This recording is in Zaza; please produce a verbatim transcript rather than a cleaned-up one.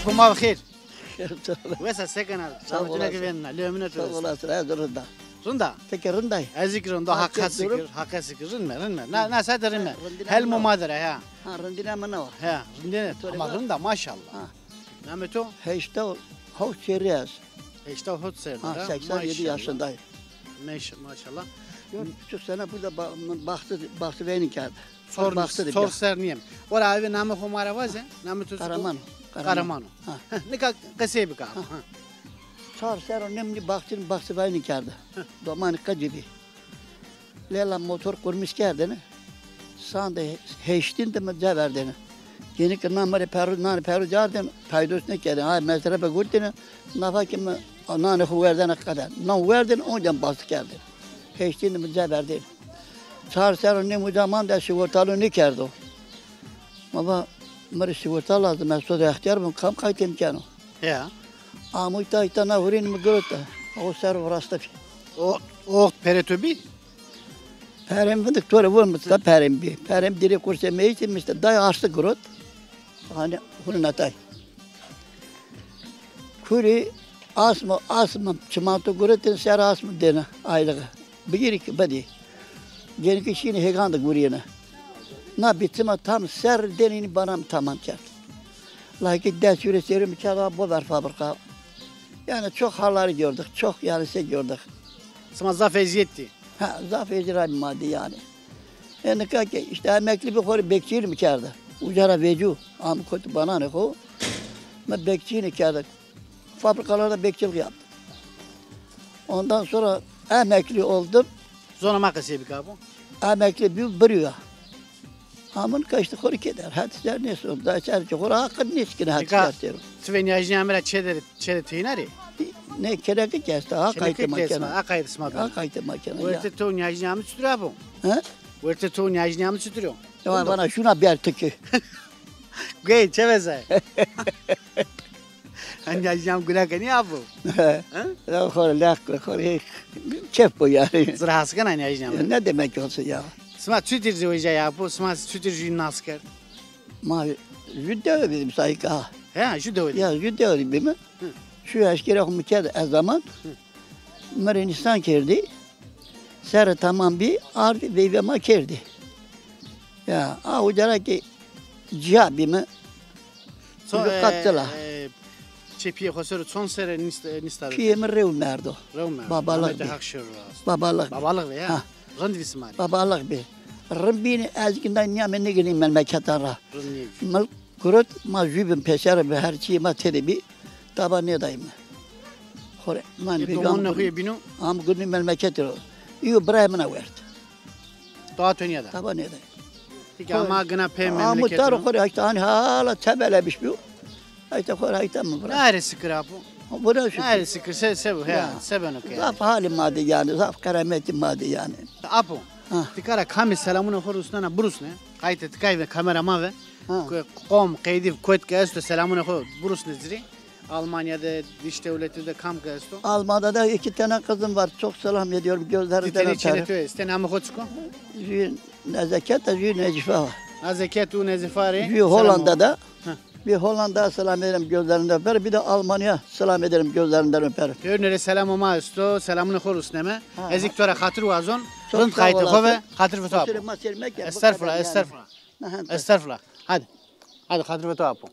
Homa bi xêr. Wesa se kena? Sağ olasın. Lê emine to. Sağ olasın. Ez rind a. Rind a? Ti kî rind ay? Ez kî rind a. Haqe sikir, haqe sikir. Rind me, rind me. Na, na se de rind me. Helmo ma der a, ya. Ha, rindîne mi na wa. He, rindîne. Ama rind a, maşallah. Ha. Namê to? Heşta hewt serrî ez. Heşta hewt serrî. Ha, seksen yedi yaşındayım. Meş-, maşallah. Yok, tu sene burada ba-, baxtı, baxtı beyni kerd. Sor, sor ser nîyem. Ora abi, namê xo ma ra vaze. Namê to? Kahraman. Kahraman. Ha. Nika qesey bika. Ha. Çar serr û nêm nî baxtîn baxtî vayni kerde. Domanî qecî bî. Leyla motor qurmîş kerdêne. Sande heştîn de mi ceverdêne. Gênî ke na mi rê perû, nanê perû cardên, paydos nêkerdên. Ay mesrefe gurtêne. Nafa ke mi nanê xo werdêne qeder. Nan werdên, onca baxtî kerdên. Heştîn de mi ceverdên. Çar serr û nêm uca mande, sigortalu nêkerdo. Ma va, mi rê sigorta lazim, ez to de extîyar bim, kam qaytê mi keno? Ya. Amû îta îta na hurîn mi girota. O ser virasta bî. O, o waxt perê to bî? Perê mi vindik to rê vûn mi, ta perê mi bî. Perê mi dirê kursê meyitî mi îşte day arsi girot. Hanî hurîn atay. Kurî asma, asma çimento guretin ser asma dêne aylığı. Bigîrî ki bidî. Gênî ki şînî hêgan de gurîyêne. Na bî çima tam serr dênî bana mi tamam kerd. Lakî des euro serî mi kerd, a, bo ver fabrika. Yani çok halları gördük, çok yani şey gördük. Sima zaf eziyet dî. Ha, zaf ezîra ma dî yani. E, nika ke işte emekli bî, xo rê bekçîlî mi kerde. Uca ra vecû, am kotî bananê xo. Mi bekçîlî kerde. Fabrikalarda bekçilik yaptım. Ondan sonra emekli oldum. Zona ma qesey bika bo. Emekli bî, birî ya. Amûn kaştî xo rê keder. Hadi ser nêso. Da ser ki xo rê aqil nêşkine hadi ser sero. Ti ve nîyajnîya mi ra çê de, çê de teyna rê? Ne, keneke ki esta. A qaytê ma kena. A qaytê sima bena. A qaytê ma kena ya. Wertê to nîyajnîya mi çutir a bo? He? Wertê to nîyajnîya mi çutir o? Ya bana şuna bir tıkı. Gey, çeveze. Hani nîyajnîya mi guna kenî a bo? He? Ya xo rê leq, xo rê keyf bo yani. Zira has kena nîyajnîya mi? Ne demek olsun ya? Sima çutir zewejay a bo? Sima çutir jû nas kerd? Ma jû dewe bîme sayka. He, jû dewe. Ya, jû dewe bîme. Hı. Şu eşkere xo mi kerd ez zaman. Hı. Mi rê nîsan kerdî. Serre tamam bî, ardî veyve ma kerdî. Ya, a uca ra ki ciya bîme. Ço-, e, e, çê pîyê xo ser o çond serre nîst-, nîsta de? Pîyê mi rew merdo. Rew merdo. Babalix bî. Rahmetê Haq şêro rast. Babalix bî. Babalix bî, ya. Ha. Rind vî sima rê. Babalix bî. Rind bînî, ez gînda nîyamê nêgînî memleketa ra. Rind nîyamî. Mil gurot ma jû bîm, pêser bî, her çîyê ma tede bî. Taba nêdayîme. Xo rê, man. E, domonunê xo yê bîno? Am gurî memleketî ro. Îyo birayê min a werd. Doğa to nêda? Taba nêda. Peki ama gina pê memleketî ro? Amû taro xo rê, haşta hanî hala tebelebiş bîyo. Haşta xo rê, haşta mi bira. Nare sikir apo? Bira şükür. Nare sikir, se, se bu, he, se beno ke. Zaf halî ma de yani, zaf qeremetî ma de yani. Apo, ha, ti kara kamî selamunê xo rusnena, birusne. Qaytê ti kay ve, kamera ma ve. Ha. Ko-, qom, qeydî, kot ke esto, selamunê xo birusne ci rê. Almanya de, dış devleti de kam ke esto? Almanya'da iki tane kızım var. Çok selam ediyorum. Gözlerinden öperim. Di tenê çênê to estê, namê xo çik o? Jü Nezeket, jü Necife. Nezeket û Nezifa rê. Jü Hollanda'da. Hı. Bir Hollanda'ya selam ederim, gözlerinden öperim. Bir de Almanya selam ederim, gözlerinden öperim. Pêrune rê selamê ma esto, selamunê xo rusneme. Ha, ha. Ez kî to ra xatir wazon. Rind qaytê xo ve, xatir ve to apo. Estağfurullah, estağfurullah. Estağfurullah. Hadi. Hadi, xatir ve to apo.